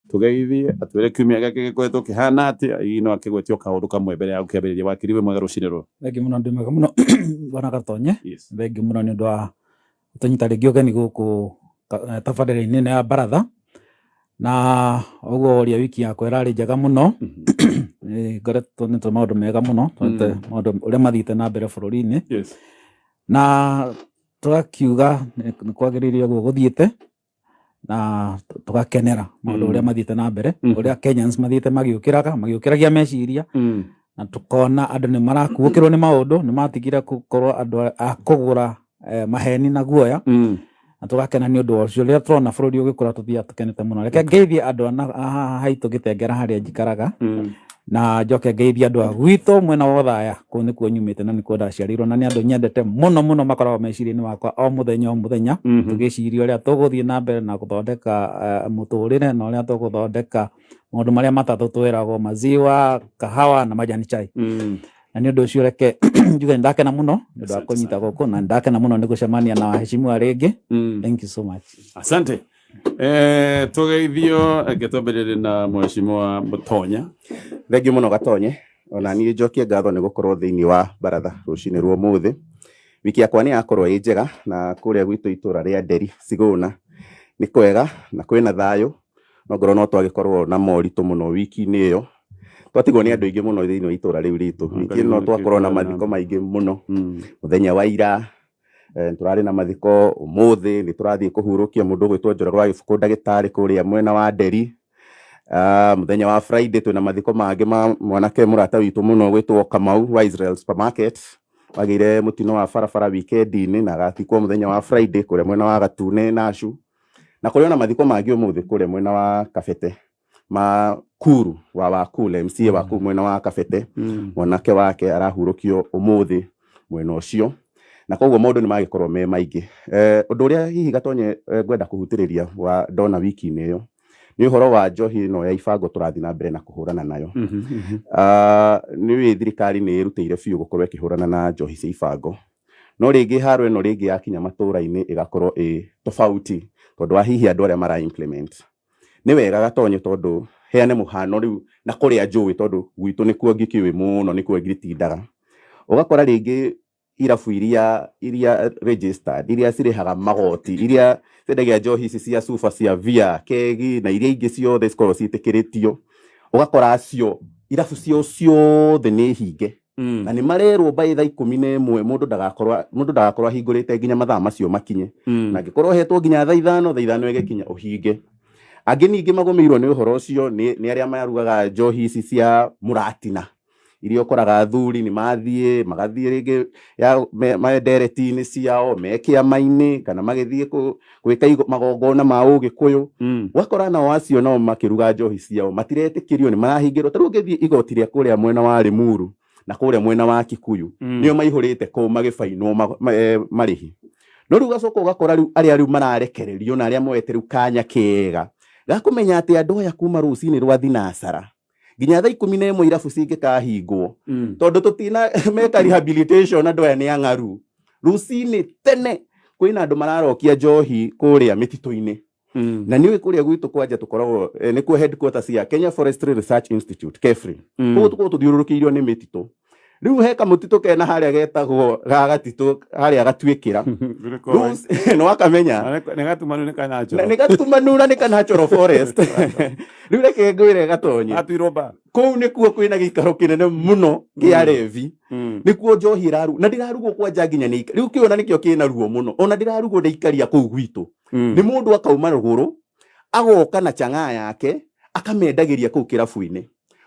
Tũgeithie atwĩre kiumia gĩake gĩkoretwo kĩhana atĩa, hihi no akĩgwetie o kaũndũ kamwe mbere ya gũkĩambĩrĩria. Wakiri, wĩ mwega rũcinĩ rũrũ? Thengiũ mũno, ndĩ mwega mũno, bwana Gatonye. Yes. Thengiũ mũno nĩ ũndũ wa gũtũnyita rĩngĩ ũgeni gũkũ tabarĩra-inĩ ĩno ya baratha. Na ũguo woria, wiki yakwa ĩrarĩ njega mũno. Nĩ ngoretwo nĩ maũndũ mega mũno, tondũ maũndũ ũrĩa mathiĩte na mbere bũrũri-inĩ. Na tũgakiuga nĩ kwagĩrĩire ũguo gũthiĩte, na tũgakenera maũndũ ũrĩa mathiĩte na mbere, ũrĩa Kenyans mathiĩte magĩũkĩraga, magĩũkĩragia meciria, na tũkona andũ nĩ marakuũkĩrwo nĩ maũndũ, nĩ matigire gũkorwo andũ a kũgũra maheni na guoya, na tũgakena nĩ ũndũ wa ũcio. Rĩrĩa tũrona bũrũri ũgĩkũra, tũthiaga tũkenete mũno. Reke ngeithie andũ a haha haitũ Gĩtengera harĩa njikaraga, na njoke ngeithie andũ a gwitũ mwena wa Othaya. Kũu nĩkuo nyumĩte na nĩkuo ndaciarĩirwo, na nĩ andũ nyendete mũno mũno, makoragwo meciria-inĩ makwa o mũthenya o mũthenya, tũgĩciria ũrĩa tũgũthiĩ na mbere na gũthondeka mũtũrĩre, na ũrĩa tũgũthondeka maũndũ marĩa matatũ twĩragwo, maziwa, kahawa na majani chai. Na nĩ ũndũ ũcio reke njuge nĩ ndakena mũno nĩ ũndũ wa kũnyita gũkũ, na nĩ ndakena mũno nĩ gũcemania na waheshimiwa rĩngĩ. Thank you so much. Asante. Tũgeithio, reke twambĩrĩrie na mheshimiwa Mũtonya. Thengiũ mũno, Gatonye. Ona niĩ njokie ngatho nĩ gũkorwo thĩinĩ wa baratha rũcinĩ rwa ũmũthĩ. Wiki yakwa nĩ yakorwo ĩ njega, na kũrĩa gwitũ itũra rĩa Nderi Sigũna nĩ kwega na kwĩna thayũ, no ngorwo no twagĩkorwo na moritũ mũno wiki-inĩ ĩyo. Twatigwo nĩ andũ aingĩ mũno thĩinĩ wa itũra rĩu ritũ. Wiki ĩno twakorwo na mathiko maingĩ mũno. Mũthenya wa ira tũrarĩ na mathiko, ũmũthĩ nĩ tũrathiĩ kũhurũkia mũndũ ũgwĩtwo Njoroge wa Gĩbukũ, ndagĩtarĩ kũrĩa mwena wa Nderi. Mũthenya wa Friday twĩna mathiko mangĩ ma mwanake mũrata witũ mũno ũgwĩtwo Kamau wa Israel Supermarket, wagĩire mũtino wa barabara weekend-inĩ na agathikwo mũthenya wa Friday kũrĩa mwena wa Gatune Nashu. Na kũrĩ ona mathiko mangĩ ũmũthĩ kũrĩa mwena wa Kabete, ma Kuru wa Wakule, MCA wa kũu mwena wa Kabete. Mwanake wake arahurũkio ũmũthĩ mwena ũcio, na koguo maũndũ nĩ magĩkorwo me maingĩ. Ũndũ ũrĩa hihi, Gatonye, ngwenda kũhutĩrĩria wa ndona wiki-inĩ ĩyo nĩ ũhoro wa njohi ĩno ya ibango tũrathiĩ na mbere na kũhũrana nayo. Nĩ ũĩ thirikari nĩ ĩrutĩire biũ gũkorwo ĩkĩhũrana na njohi cia ibango, no rĩngĩ haro ĩno rĩngĩ yakinya matũra-inĩ ĩgakorwo ĩ tofauti tondũ wa hihi andũ arĩa mara implement. Nĩ wega, Gatonye, tondũ heane mũhano rĩu na kũrĩa njũĩ, tondũ gwitũ nĩkuo ngĩkĩũĩ mũno, nĩkuo ngĩtindaga. Ũgakora rĩngĩ irabu iria registered, iria cirĩhaga magoti, iria ciendagia njohi ici cia cuba cia bia, kegi na iria ingĩ ciothe cikoragwo ciĩtĩkĩrĩtio, ũgakora acio irabu ciao ciothe nĩ hinge, na nĩ marerwo by thaa 11 mũndũ ndagakorwo ahingũrĩte nginya mathaa macio makinye, na angĩkorwo ũhetwo nginya thaa 5, thaa 5 ĩgĩkinya ũhinge. Angĩ ningĩ magũmĩirwo nĩ ũhoro ũcio nĩ arĩa marugaga njohi ici cia mũratina, iria ũkoraga athuri nĩ mathiĩ magathiĩ rĩngĩ ya ndereti-inĩ ciao me kĩama-inĩ kana magĩthiĩ gwĩka magongona ma ũgĩkũyũ. Ũgakora nao acio nao makĩruga njohi ciao matiretĩkĩrio, nĩ marahingĩrwo. Ta rĩu ũngĩthiĩ igoti rĩa kũrĩa mwena wa Limuru na kũrĩa mwena wa Kikuyu, nĩo maihũrĩte kũu magĩbainwo marĩhi. No rĩu ũgacoka ũgakora rĩu arĩa rĩu mararekererio na arĩa moete rĩu kanya kega ga kũmenya atĩ andũ aya kuma rũcinĩ rwa thinacara nginya thaa 11 irabu cingĩkahingwo, tondũ tũtina meka rehabilitation, andũ aya nĩ ang'aru. Rũcinĩ tene kwĩna andũ mararokia njohi kũrĩa mĩtitũ-inĩ, na nĩ ũĩ kũrĩa gwitũ kwanja tũkoragwo nĩkuo headquarters cia Kenya Forestry Research Institute, KEFRI. Koguo tũkoragwo tũthiũrũrũkĩirio nĩ mĩtitũ. Rĩu he kamũtitũ kena harĩa getagwo ga gatitũ harĩa gatuĩkĩra. Rĩu nĩ wakamenya. Nĩ gatumanu, nĩ kana. Na nĩ gatumanu na nĩ ka natural forest. Rĩu reke ngwĩre, Gatonye, atuirwo ba kũu nĩkuo kwĩna gĩikaro kĩnene mũno kĩa revi, nĩkuo njohi ĩraru na ndĩrarugwo kwanja nginya nĩ rĩu kĩona nĩkĩo kĩna ruo mũno, ona ndĩrarugwo nĩ ikaria kũu gwitũ. Nĩ mũndũ akauma rũgũrũ agoka na chang'aa yake akamendagĩria kũu kĩrabu-inĩ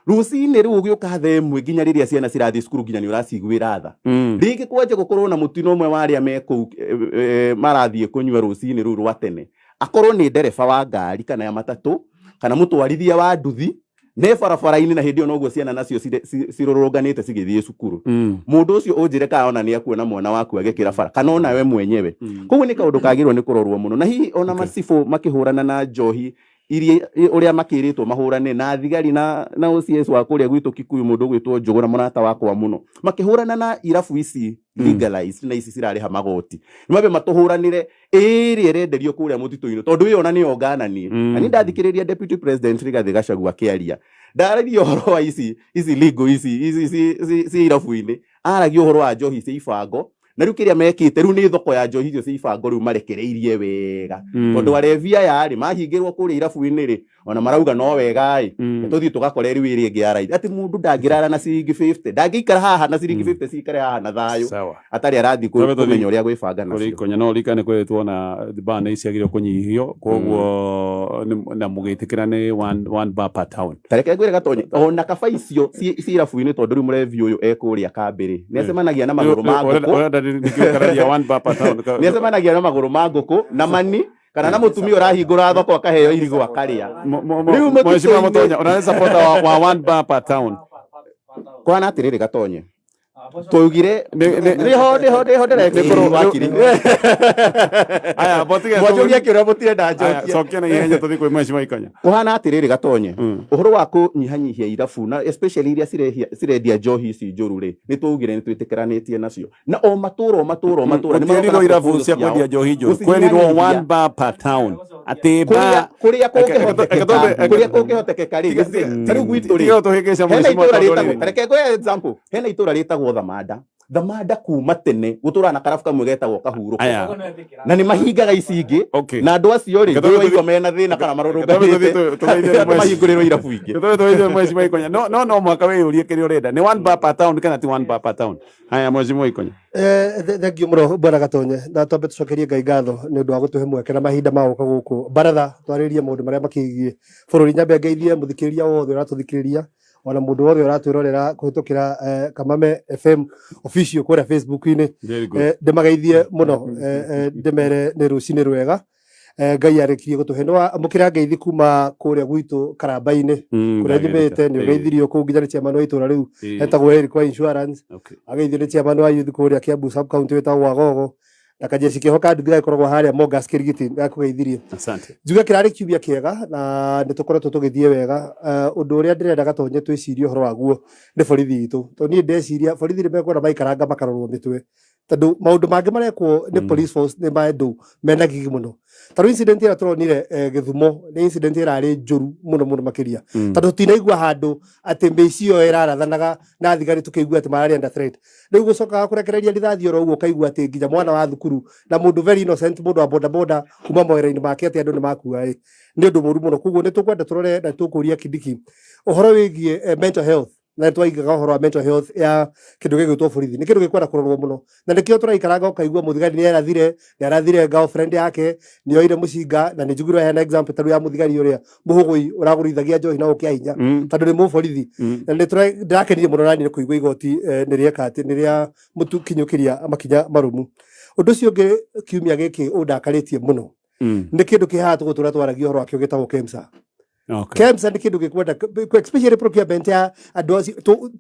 rũcinĩ rĩu, ũgĩũka thaa 1 nginya rĩrĩa ciana cirathiĩ cukuru, nginya nĩ ũraciguĩra tha. Rĩngĩ kwanja gũkorwo na mũtino ũmwe wa arĩa me kũu marathiĩ kũnyua rũcinĩ rũu rwa tene, akorwo nĩ ndereba wa ngari kana ya matatũ kana mũtwarithia wa nduthi ne barabara-inĩ, na hĩndĩ ĩyo noguo ciana nacio cirũrũnganĩte cigĩthiĩ cukuru. Mũndũ ũcio ũnjĩre kana ona nĩ akuona mwana waku agĩkĩra bara kana ona we mwenyewe. Koguo nĩ kaũndũ kagĩrĩirwo nĩ kũrorwo mũno, na hihi ona macibũ makĩhũrana na njohi. iria ũrĩa makĩrĩtwo mahũrane na thigari na OCS wa kũrĩa gwitũ Kikuyu mũndũ ũgwĩtwo Njũgũna mũrata wakwa mũno makĩhũrana na irabu ici legalized na ici cirarĩha magoti nĩ mambe matũhũranĩre ĩrĩa ĩrenderio kũrĩa mũtitũ-inĩ tondũ ĩyo ona nĩyo ngananie. Na niĩ ndathikĩrĩria Deputy President Rigathĩ Gachagua akĩaria, ndaragia ũhoro wa ici ici legal ici ici ci irabu-inĩ, aragia ũhoro wa njohi cia ibango, na rĩu kĩrĩa mekĩte rĩu nĩ thoko ya njohi icio cia ibango rĩu marekereirie wega, tondũ arevi aya rĩ mahingĩrwo kũrĩa irabu-inĩ rĩ, ona marauga no wega ĩ, tũthiĩ tũgakore rĩu ĩrĩa ĩngĩ ya raithi, atĩ mũndũ ndangĩrara na ciringi 50, ndangĩikara haha na ciringi 50 cikare haha na thayũ Sawa. atarĩ arathiĩ Twambe tũthiĩ kũmenya ũrĩa gwĩbanga kũrĩ nacio. Ikonya no ririkane kwĩrĩtwo na bar nĩ ciagĩrĩirwo kũnyihio, koguo na mũgĩtĩkĩra nĩ one bar per town. Tareke ngwĩre Gatonye, ona kaba icio ci irabu-inĩ, tondũ rĩu mũrevi ũyũ ekũrĩa kambĩrĩ nĩ acemanagia na magũrũ ma ngũkũ. Ũrenda nĩkĩũkararia one bar per town. Nĩ acemanagia na magũrũ ma ngũkũ na mani kana na mũtumia ũrahingũra thoko akaheo irigũ akarĩa. Rĩu Mheshimiwa mũtitũ-inĩ- Mutonya, ũrarĩ supporter wa one bar per town. Kwana atĩrĩrĩ Gatonye, twaugire nĩho nĩho nĩho Nĩkũrũ- ndĩrekĩrwo wakiri. Aya, botige Mwanjũria kĩũria mũtirenda Aya, njokie. cokia na ihenya tũthiĩ kwĩ Mheshimiwa Ikonya. Kũhana atĩrĩrĩ Gatonye, ũhoro wa kũnyihanyihia irabu na especially iria cirendia njohi ici njũru rĩ, nĩ twaugire nĩ twĩtĩkĩranĩtie nacio, na o matũra o matũra o matũra nĩ maroka Gũtiĩrirwo na irabu proposal cia ciao. kwendia njohi njũru, Gũcinyihanyihia. kwerirwo one bar per town, atĩ Kũrĩa bar kũrĩa Reke twambe- kũngĩhotekeka, kũrĩa kũngĩhotekeka rĩ, ta rĩu gwitũ rĩ, tiga gũtũhĩngĩca hena Mheshimiwa, itũra tondũ rĩtagwo rĩrĩ. tareke ngũhe example, hena itũra rĩtagwo Thamanda. Thamanda kuma tene gũtũraga na karabu kamwe getagwo Kahurũko, Aya. na nĩ mahingaga ici ingĩ, Okay. na andũ acio rĩ, Reke twambe ndũraigua mena thĩna kana Reke twambe tũthiĩ tũgeithie marũrũnganĩte Mheshimiwa. mahingũrĩrwo irabu ingĩ. Tũthiĩ tũgeithie Mheshimiwa Ikonya. No mũhaka wĩyũrie kĩrĩa ũrenda, nĩ one bar per town kana ti one bar per town. Haya, Mheshimiwa Ikonya. Thengiũ mũno bwana Gatonye, na twambe tũcokerie Ngai ngatho nĩ ũndũ wa gũtũhe mweke na mahinda ma gũka gũkũ baratha twarĩrie maũndũ marĩa makĩgiĩ bũrũri. Nyambe ngeithie mũthikĩrĩria wothe ũratũthikĩrĩria, ona mũndũ wothe ũratwĩrorera kũhĩtũkĩra Kamame FM official kũrĩa Facebook-inĩ. Very good. Ndĩmageithie mũno, ndĩmere nĩ rũcinĩ rwega. Ngai arĩkirie gũtũhe nĩ amũkĩra ngeithi kuma kũrĩa gwitũ Karamba-inĩ, kũrĩa nyumĩte. Nĩ ũgeithirio kũu nginya nĩ chairman wa itũra rĩu etagwo Eric wa insurance. Ageithio nĩ chairman wa youth kũrĩa Kiambu sub county wĩtagwo Wagogo, na kajeci keho ka nduthi gagĩkoragwo harĩa Mongas Kĩrigiti gakũgeithirie. Asante. Njuge kĩrarĩ kiumia kĩega na nĩ tũkoretwo tũgĩthiĩ wega. Ũndũ ũrĩa ndĩrenda Gatonye twĩcirie ũhoro waguo nĩ borithi itũ, tondũ niĩ ndeciria borithi nĩ mekwenda maikaranga makarorwo mĩtwe, tondũ maũndũ mangĩ marekwo nĩ police force nĩ maũndũ mena gigi mũno. Ta rĩu incident ĩrĩa tũronire Gĩthumo nĩ incident ĩrarĩ njũru mũno mũno makĩria, tondũ tũtinaigua handũ atĩ mĩici ĩyo ĩrarathanaga na thigari tũkĩigua atĩ mararĩ under threat. Rĩu gũcokaga kũrekereria rithathi oro ũguo, ũkaigua atĩ nginya mwana wa thukuru na mũndũ very innocent, mũndũ wa boda boda kuma mawĩra-inĩ make, atĩ andũ nĩ makua ĩ, nĩ ũndũ mũru mũno. Koguo nĩ tũkwenda tũrore na tũkũria Kindiki ũhoro wĩgiĩ mental health, na nĩ twaingaga ũhoro wa mental health ya kĩndũ gĩgwĩtwo borithi, nĩ kĩndũ gĩkwenda kũrorwo mũno, na nĩkĩo tũraikaranga ũkaigua mũthigari nĩ arathire girlfriend yake, nĩ oire mũcinga, na nĩ njugire heana example ta rĩu ya mũthigari ũrĩa mũhũgũi ũragũrithagia njohi na gũkĩa hinya tondũ nĩ mũborithi. Na nĩ ndĩrakenirie mũno nani nĩ kũigua igoti nĩ rĩeka atĩ nĩ rĩa mũtukinyũkĩria makinya marũmu. Ũndũ ũcio ũngĩ kiumia gĩkĩ ũndakarĩtie mũno nĩ kĩndũ kĩ haha tũgũtũra twaragia ũhoro wakĩo gĩtagwo KEMSA. KEMSA nĩ kĩndũ gĩkwenda especially procurement ya andũ acio.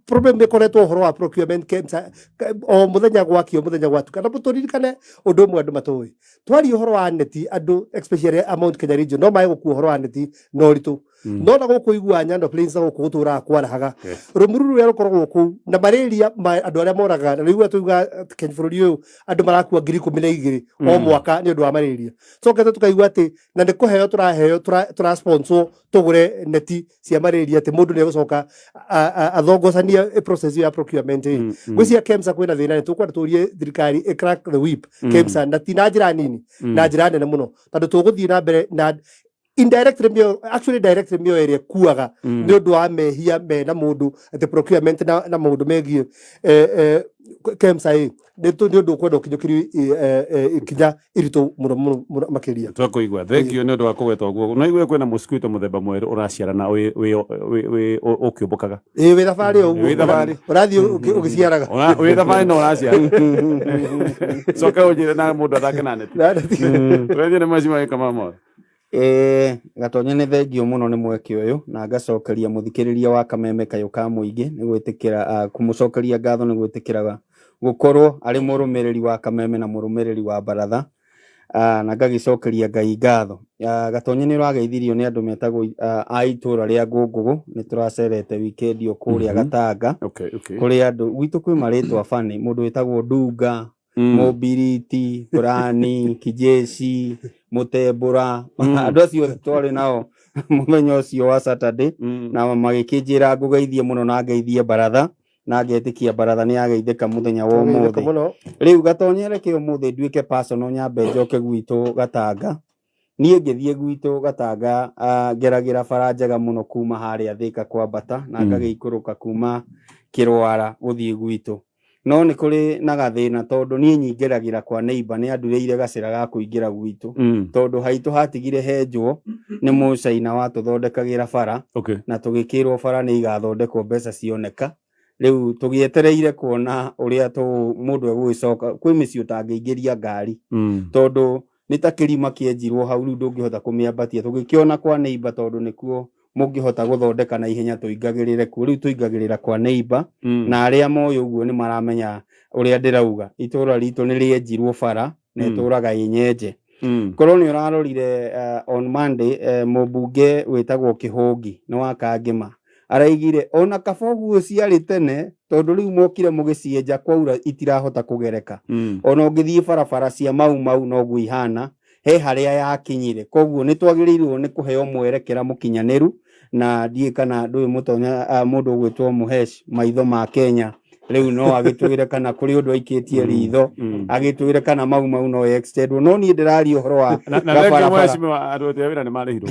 Problem ĩkoretwo ũhoro wa procurement KEMSA o mũthenya gwakio mũthenya gwatuka. Na tũririkane ũndũ ũmwe andũ matoĩ, twaria ũhoro wa neti, andũ especially a Mount Kenya region no mae gũkua ũhoro wa neti na ũritũ, no na gũkũ igua Nyando Plains na gũkũ gũtũraga kwarahaga rũmuru rũrĩa rũkoragwo kũu na malaria andũ arĩa moragaga, na rĩu tuga Kenya bũrũri ũyũ andũ marakua 12,000 o mwaka nĩ ũndũ wa malaria. Cokete tũkaigua atĩ na nĩ kũheo tũraheo tũra sponsor tũgũre neti cia malaria, atĩ mũndũ nĩ egũcoka athongocanie process ĩyo ya procurement ĩ. Ngwĩciria KEMSA kwĩna thĩna, nĩ tũkwenda tũrie thirikari ĩ crack the whip KEMSA, na ti na njĩra nini, na njĩra nene mũno, tondũ tũgũthiĩ na mbere na indirectly mĩoyo, actually directly mĩoyo ĩrĩa ĩkuaga nĩ ũndũ wa mehia mena mũndũ atĩ procurement na maũndũ megiĩ KEMSA ĩ nĩ ũndũ ũkwenda ũkinyũkĩrio ikinya iritũ mũno mũno mũno makĩria. Twakũigua, thank you nĩ ũndũ wa kũgweta ũguo. No igue kwĩna mosquito mũthemba mwerũ ũraciarana wĩ ũkĩũmbũkaga. Ĩ wĩ thabarĩ o ũguo. Wĩ thabarĩ. Ũrathiĩ ũgĩciaraga. Wĩ thabarĩ no ũraciara, coke ũnjĩre na mũndũ athake na neti. Na neti. Tũgeithie nĩ Mheshimiwa Gĩkamamoro. Gatonye nĩ thengio mũno nĩ mweke ũyũ, na ngacokeria mũthikĩrĩria wa Kameme kayũ ka mũingĩ nĩ gwĩtĩkĩra kũmũcokeria ngatho nĩ gwĩtĩkĩra gũkorwo arĩ mũrũmĩrĩri wa Kameme na mũrũmĩrĩri wa baratha. Na ngagĩcokeria Ngai ngatho. Gatonye nĩ ũrageithirio nĩ andũ metagwo a itũra rĩa Ngũngũgũ, nĩ tũracerete weekend o kũrĩa Gatanga. Kũrĩ andũ gwitũ kwĩ marĩtwa bani, mũndũ wĩtagwo Ndunga, Mũmbiriti, Burani, Kijeshi, Mũtembũra, andũ acio othe twarĩ nao mũthenya ũcio wa Saturday, na magĩkĩnjĩra ngũgeithie mũno na ngeithie baratha, na ngetĩkia baratha nĩ yageithĩka mũthenya wa ũmũthĩ. Mũno. Rĩu Gatonye, reke ũmũthĩ nduĩke personal, nyambe njoke gwitũ Gatanga. Niĩ ngĩthiĩ gwitũ Gatanga, ngeragĩra bara njega mũno kuma harĩa Thĩka kwambata na ngagĩikũrũka kuma Kĩrwara gũthiĩ gwitũ. No nĩ kũrĩ na gathĩna tondũ niĩ nyingĩragĩra kwa neighbor, nĩ andurĩire gacĩra ga kũingĩra gwitũ, tondũ haitũ hatigire henjwo nĩ mũcaina watũthondekagĩra bara, na tũgĩkĩrwo bara nĩ igathondekwo mbeca cioneka. Rĩu tũgĩetereire kuona ũrĩa mũndũ egũgĩcoka kwĩ mĩciĩ ũtangĩingĩria ngari, tondũ nĩ ta kĩrima kĩenjirwo hau, rĩu ndũngĩhota kũmĩambatia. Tũgĩkĩona kwa neighbor, tondũ nĩkuo mũngĩhota gũthondeka na ihenya, tũingagĩrĩre kuo. Rĩu tũingagĩrĩra kwa neighbor, na arĩa moĩ ũguo nĩ maramenya ũrĩa ndĩrauga. Itũra ritũ nĩ rĩenjirwo bara na ĩtũraga ĩnyenje. Korwo nĩ ũrarorire on Monday, mũmbunge wĩtagwo Kĩhũngi nĩ wa Kangĩma araigire ona kaba ũguo ciarĩ tene, tondũ rĩu mokire mũgĩcienja, kwaura itirahota kũgereka. Ona ũngĩthiĩ barabara cia Mau Mau noguo ihana, he harĩa yakinyire. Koguo nĩ twagĩrĩirwo nĩ kũheo mwerekera mũkinyanĩru, na ndiĩ kana ndũĩ mũtonya mũndũ ũgwĩtwo Mũhesh maitho ma Kenya rĩu no agĩtwĩre kana kũrĩ ũndũ aikĩtie ritho, agĩtwĩre kana Mau Mau no extendwo. No niĩ ndĩraria ũhoro wa Na thengiũ, gabarabara. mheshimiwa, andũ a wĩra nĩ marĩhirwo.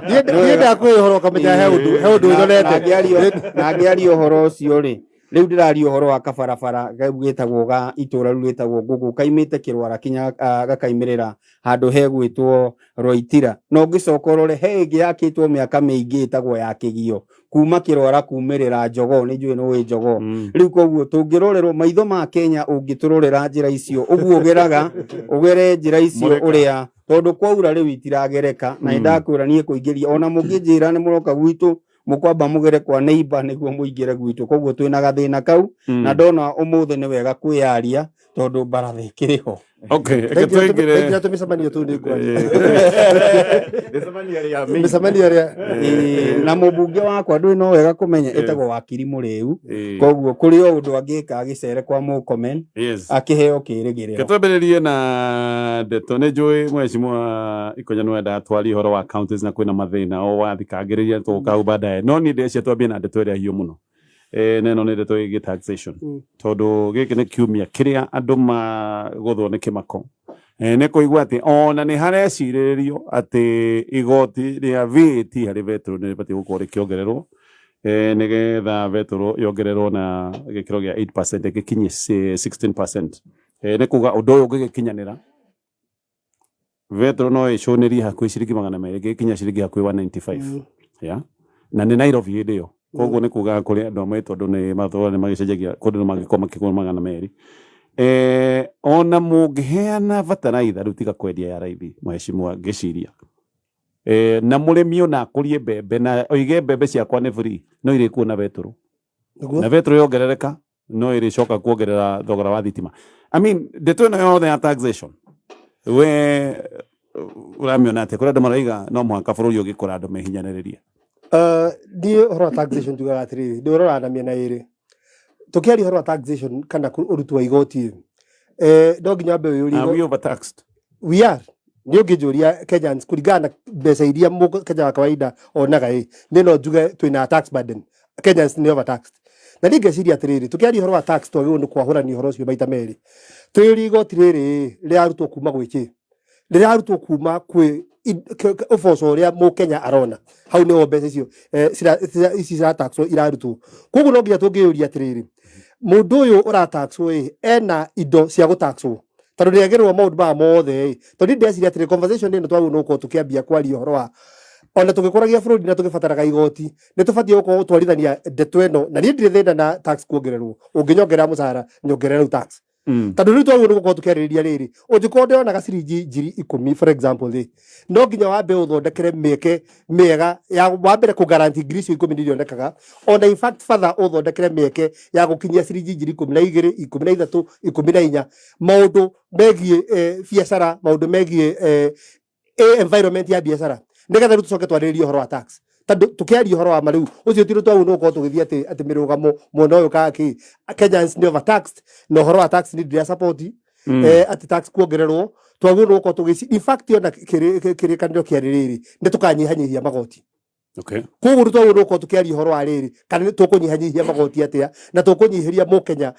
Niĩ ndakwĩ ũhoro ũkamenya he ũndũ nyonete. Na ngĩaria ũhoro ũcio rĩ, rĩu ndĩraria ũhoro wa kabarabara kau gĩtagwo ga itũra rĩu rĩtagwo Ngũngũ, kaimĩte Kĩrwara kinya gakaimĩrĩra handũ hegwĩtwo Roitira. Na ũngĩcoka ũrore he ĩngĩ yakĩtwo mĩaka mĩingĩ ĩtagwo ya Kĩgio, kuma Kĩrwara kumĩrĩra Njogoo, nĩ njũĩ nĩ ũĩ Njogoo. Rĩu koguo tũngĩrorerwo maitho ma Kenya, ũngĩtũrorera njĩra icio ũguo ũgeraga ũgere njĩra icio Mũrĩka. ũrĩa, tondũ kwaura rĩu itiragereka. Na nĩndakwĩra niĩ kũingĩria, ona mũngĩnjĩra nĩ mũroka gwitũ, mũkwamba mũgere kwa neighbor nĩguo mũingĩre gwitũ. Koguo twĩna gathĩna kau, na ndona ũmũthĩ nĩ wega kwĩyaria tondũ baratha ĩkĩrĩ ho. Okay, reke tũingĩre. Thengiũ, tũmĩcemanio tũu nĩ ngwaria. Mĩcemanio ĩrĩa mĩingĩ. Mĩcemanio ĩrĩa Ĩĩ, na mũmbunge wakwa ndũĩ no wega kũmenya ĩtagwo Wakiri Mũrĩu. Koguo kũrĩ o ũndũ angĩka agĩcere kwa Mũrkomen, akĩheo kĩrĩgĩrĩro. Reke twambĩrĩrie na ndeto. Nĩ njũĩ mheshimiwa Ikonya nĩ wendaga twarie ũhoro wa counties na kwĩna mathĩna o wathikangĩrĩria, tũgũka hau baadaye, no niĩ ndĩreciria twambie na ndeto ĩrĩa hiũ mũno, na ĩno nĩ ndeto ĩgiĩ taxation, tondũ gĩkĩ nĩ kiumia kĩrĩa andũ magũthwo nĩ kĩmako nĩ kũigua atĩ ona nĩ harecirĩrĩrio atĩ igoti rĩa VAT harĩ betũrũ nĩ rĩbatiĩ gũkorwo rĩkĩongererwo, nĩgetha betũrũ yongererwo na gĩkĩro gĩa 8% ĩgĩkinye 16%. Nĩ kuga ũndũ ũyũ ũngĩgĩkinyanĩra, betũrũ no ĩcũnĩrie hakuhĩ ciringi 200, ĩgĩkinya ciringi hakuhĩ 195, yeah? Na nĩ Nairobi hĩndĩ ĩyo. Koguo nĩ kuga kũrĩ andũ amwe, tondũ nĩ matũra nĩ magĩcenjagia kũndũ, nĩ mangĩkorwo makĩgũra 200. Ona mũngĩheana bataraitha rĩu tiga kwendia ya raithi, mheshimiwa, ngĩciria na mũrĩmi ona akũrie mbembe na oige mbembe ciakwa nĩ free, no irĩkuo na betũrũ. Nĩguo. Na betũrũ yongerereka no ĩrĩcoka kuongerera thogora wa thitima. I mean, ndeto ĩno yothe ya taxation, we ũramĩona atĩa? Kũrĩ andũ maraiga no mũhaka bũrũri ũgĩkũra andũ mehinyanĩrĩrie. Niĩ ũhoro wa taxation njugaga atĩrĩrĩ, ndĩũroraga na mĩena ĩrĩ. Tũkĩaria ũhoro wa taxation kana ũruti wa igoti, no nginya wambe wĩyũrie. Are we overtaxed? We are. Nĩ ũngĩnjũria, Kenyans, kũringana na mbeca iria Kenya wa kawaida onaga ĩ, niĩ no njuge twĩna tax burden, Kenyans nĩ overtaxed. Na niĩ ngeciria atĩrĩrĩ, tũkĩaria ũhoro wa tax twagĩrĩirwo nĩ kwahũrania ũhoro ũcio maita merĩ. Twĩyũrie, igoti rĩrĩ rĩrarutwo kuma gwĩ kĩ? Rĩrarutwo kuma kwĩ ũboco ũrĩa mũkenya arona, hau nĩho mbeca icio ici cirataxwo irarutwo. Koguo no nginya tũngĩyũria atĩrĩrĩ, mũndũ ũyũ ũrataxwo ĩ ena indo cia gũtaxwo? Tondũ nĩagĩrĩrwo maũndũ maya mothe ĩ, tondũ niĩ ndĩreciria atĩrĩ, conversation ĩno twagĩrĩirwo nĩ gũkorwo tũkĩambia kwaria ũhoro wa ona tũgĩkũragia bũrũri na tũgĩbataraga igoti, nĩ tũbatiĩ gũkorwo twarithania ndeto ĩno. Na niĩ ndirĩ thĩna na tax kuongererwo. Ũngĩnyongerera mũcara, nyongerera rĩu tax. Tondũ rĩu twagĩrĩirwo nĩ gũkorwo tũkĩarĩrĩria rĩrĩ, ũngĩkorwo ndĩronaga ciringi 10,000, for example rĩ, no nginya wambe ũthondekere mĩeke mĩega ya wa mbere kũ guarantee 10,000 nĩ irionekaga, ona in fact further ũthondekere mĩeke ya gũkinyia ciringi 12,000, 13, 14, maũndũ megiĩ biacara, maũndũ megiĩ environment ya biacara, nĩgetha rĩu tũcoke twarĩrĩrie ũhoro wa tax. Tondũ tũkĩaria ũhoro wa ma rĩu ũcio ti ũndũ twagĩrĩirwo nĩ gũkorwo tũgĩthiĩ atĩ mĩrũgamo mwena ũyũ kana kĩ. Kenyans nĩ overtaxed, na ũhoro wa tax nĩ ndĩra support atĩ tax kuongererwo. Twagĩrĩirwo nĩ gũkorwo tũgĩci, in fact ona kĩrĩkanĩro kĩa rĩrĩ nĩ tũkanyihanyihia magoti. Koguo nĩ twagĩrĩirwo nĩ gũkorwo tũkĩaria ũhoro wa rĩrĩ, kana nĩ tũkũnyihanyihia magoti atĩa, na tũkũnyihĩria mũkenya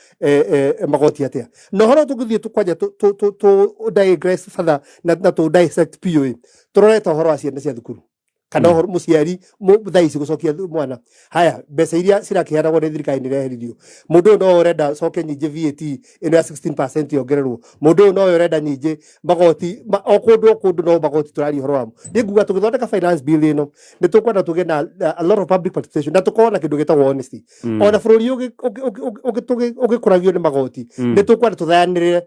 magoti atĩa. Na ũhoro tũngĩthiĩ kwanja tũ digress further na tũ dissect biũ ĩ, tũrorete ũhoro wa ciana cia thukuru kana ũhoro mũciari thaa ici gũcokia mwana. Haya, mbeca iria cirakĩheanagwo nĩ thirikari nĩ ireheririo. Mũndũ ũyũ no ũrenda coke nyingĩ VAT ĩno ya 16% yongererwo. Mũndũ ũyũ no ũrenda nyingĩ magoti o kũndũ o kũndũ, no magoti tũraria ũhoro wamo. Niĩ nguga tũgĩthondeka finance bill ĩno nĩ tũkwenda tũgĩe na a lot of public participation na tũkorwo na kĩndũ gĩtagwo honesty. Ona bũrũri ũgĩkũragio nĩ magoti, nĩ tũkwenda tũthayanĩrĩre,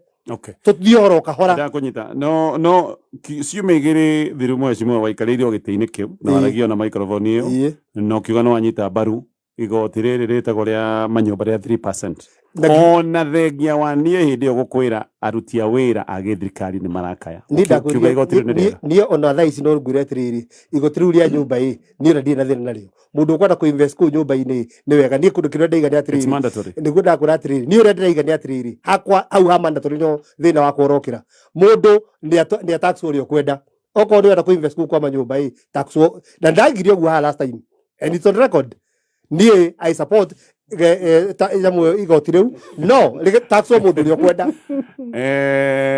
tũthiĩ ũhoro kahora. Ndakũnyita. No ciumia igĩrĩ thiru, mheshimiwa, waikarĩire o gĩtĩ-inĩ kĩu na waragia na microphone ĩyo na ũkiuga nĩ wanyita mbaru igoti rĩrĩ rĩtagwo rĩa manyũmba rĩa 3%. Ona thengia wa niĩ hĩndĩ ĩyo gũkwĩra aruti a wĩra a gĩthirikari nĩ marakaya, Niĩ ũkiuga igoti rĩu nĩ rĩega. Niĩ ona thaa ici no ngwĩre atĩrĩrĩ, igoti rĩu rĩa nyũmba ĩ, niĩ ona ndirĩ na thĩna narĩo. Mũndũ ũkwenda kũ invest kũu nyũmba-inĩ nĩ wega. Niĩ kũndũ kĩrĩa ndaiga nĩ It's atĩrĩrĩ, mandatory. Nĩguo ndakwĩra atĩrĩrĩ, niĩ ũrĩa ndĩraiga nĩ atĩrĩrĩ, hakwa hau ha mandatory no thĩna wakwa ũrokĩra. Mũndũ nĩ ataxwo ũrĩa ũkwenda. Okorwo nĩ ũrenda kũ invest kũu kwa manyũmba ĩ, taxwo. Na ndaigire ũguo haha last time and it's on record. Niĩ I support nyamũ ĩyo, igoti rĩu, no taxwo mũndũ ũrĩa ũkwenda.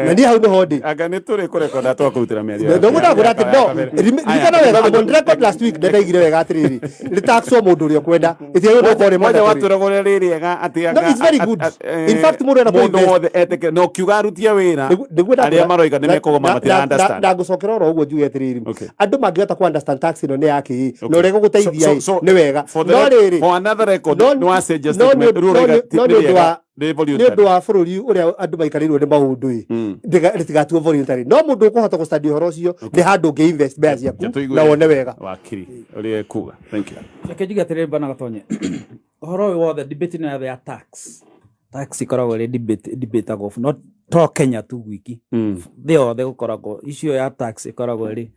Na niĩ hau nĩho ndĩ. Anga nĩ tũrĩ kũrekonda twakũrutĩra mĩario. Ndoguo ndakwĩra atĩ no ririkana wega, I'm on record last week ndendaigire wega atĩrĩrĩ, rĩtaxwo mũndũ ũrĩa ũkwenda, ĩtiagĩrĩirwo gũkorwo rĩ Mwanya mandatory. watwĩraga ũrĩa rĩ rĩega atĩ No, it's very good. In fact, mũndũ ena mũndũ kũ-invest. wothe etĩkĩre no kiuga aruti a wĩra Nĩguo arĩa maroiga nĩ mekũgoma matira understand. Ndangũcokera oro ũguo njuge atĩrĩrĩ, andũ mangĩhota ku understand tax ĩno nĩ yakĩ na ũrĩa ĩgũgũteithia ĩ, nĩ wega. For the No rĩrĩ, for another record, nĩ wacenjia no statement. Rĩu ũroiga no nĩ nĩ ũndũ rĩega, nĩ nĩ voluntary. ũndũ wa bũrũri ũrĩa andũ maikarĩirwo nĩ maũndũ ĩ, rĩtigatuo voluntary, no mũndũ ũkũhota gũstudy ũhoro ũcio nĩ handũ ũngĩ invest mbeca ciaku Tũigue na wone wega. Wakiri ũrĩa ekuga. Thank you. Reke njuge atĩrĩrĩ, bwana Gatonye, ũhoro ũyũ wothe, debate ĩno yothe ya tax ĩkoragwo ĩrĩ debate debatagwo not to Kenya tu gwiki, thĩ yothe gũkoragwo issue ya tax ĩkoragwo ĩrĩ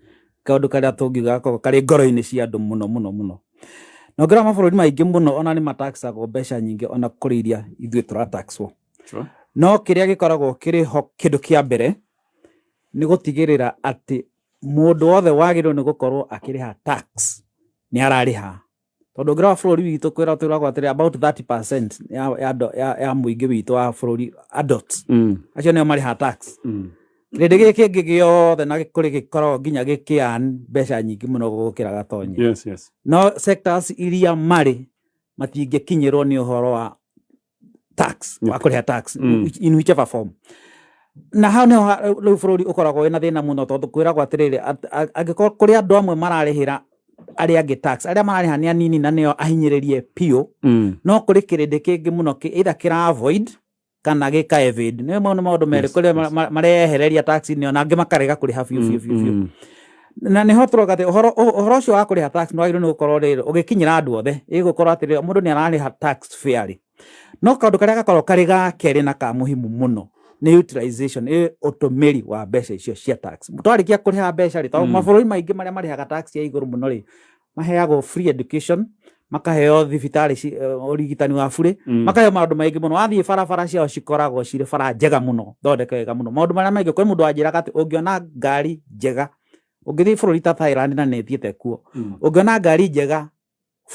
kaũndũ karĩa tũngiuga gakoragwo karĩ ngoro-inĩ cia andũ mũno mũno mũno. Na ũngĩrora mabũrũri maingĩ mũno ona nĩ mataxagwo mbeca nyingĩ ona kũrĩ iria ithuĩ tũrataxwo. No kĩrĩa gĩkoragwo kĩrĩ ho, kĩndũ kĩa mbere nĩ gũtigĩrĩra atĩ mũndũ wothe wagĩrĩirwo nĩ gũkorwo akĩrĩha tax nĩ ararĩha. Tondũ ũngĩrora bũrũri witũ, kwĩra twĩragwo atĩrĩ, about 30% ya mũingĩ witũ wa bũrũri, adults, acio nĩo marĩha tax. Kĩrĩndĩ gĩkĩ kĩngĩ gĩothe na kũrĩ gĩkoragwo nginya gĩkĩ mbeca nyingĩ mũno gũkĩra Gatonye. No sectors iria marĩ matingĩkinyĩrwo nĩ ũhoro wa tax, wa kũrĩha tax in whichever form. Na hau nĩho rĩu bũrũri ũkoragwo wĩna thĩna mũno, tondũ kwĩragwo atĩrĩrĩ, angĩkorwo kũrĩ andũ amwe mararĩhĩra arĩa angĩ tax, arĩa mararĩha nĩ anini na nĩo ahinyĩrĩrie biũ, no kũrĩ kĩrĩndĩ kĩngĩ mũno either kĩra avoid kana gĩka evade. Nĩ mau nĩ maũndũ merĩ, kũrĩa marehereria tax nĩo na angĩ makarega kũrĩha biũ biũ biũ biũ. Na nĩho tũroga atĩ ũhoro ũcio wa kũrĩha tax nĩ wagĩrĩirwo nĩ gũkorwo rĩrĩ ũgĩkinyĩra andũ othe, ĩgũkorwo atĩrĩrĩ, mũndũ nĩ ararĩha tax fairly. No kaũndũ karĩa gakoragwo karĩ ga kerĩ na ka muhimu mũno nĩ utilization, ĩ ũtũmĩri wa mbeca icio cia tax. Twarĩkia kũrĩha mbeca rĩ, tondũ mabũrũri maingĩ marĩa marĩhaga tax ya igũrũ mũno rĩ, maheagwo free education, makaheo thibitarĩ ũrigitani wa bure, makaheo maũndũ maingĩ mũno. Wathiĩ barabara ciao cikoragwo cirĩ bara njega mũno, thondeke wega mũno. Maũndũ marĩa maingĩ, kwĩ mũndũ wanjĩraga atĩ ũngĩona ngari njega ũngĩthiĩ bũrũri ta Thailand, na nĩ thiĩte kuo, ũngĩona ngari njega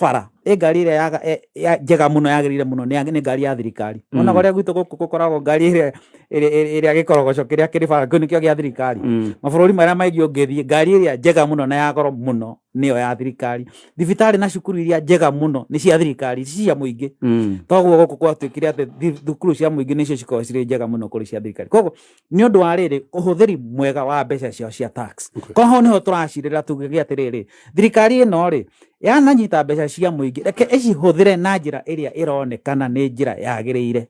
bara ĩ ngari ĩrĩa ya njega mũno yagĩrĩire mũno nĩ ngari ya thirikari. Ona ũrĩa gwitũ gũkũ gũkoragwo ngari ĩrĩa gĩkorogoco kĩrĩa kĩrĩ bara kĩu nĩkĩo gĩa thirikari. Mabũrũri marĩa maingĩ ũngĩthiĩ, ngari ĩrĩa njega mũno na ya goro mũno nĩyo ya thirikari. Thibitarĩ na cukuru iria njega mũno nĩ cia thirikari, ti cia mũingĩ. Toguo gũkũ gwatuĩkire atĩ thukuru cia mũingĩ nĩcio cikoragwo cirĩ njega mũno kũrĩ cia thirikari. Koguo nĩ ũndũ wa rĩrĩ ũhũthĩri mwega wa mbeca ciao cia tax. Koguo nĩho tũracirĩra tugĩge atĩrĩrĩ, thirikari ĩno rĩ yananyita mbeca cia mũingĩ, reke ĩcihũthĩre na njĩra ĩrĩa ĩronekana nĩ njĩra yagĩrĩire.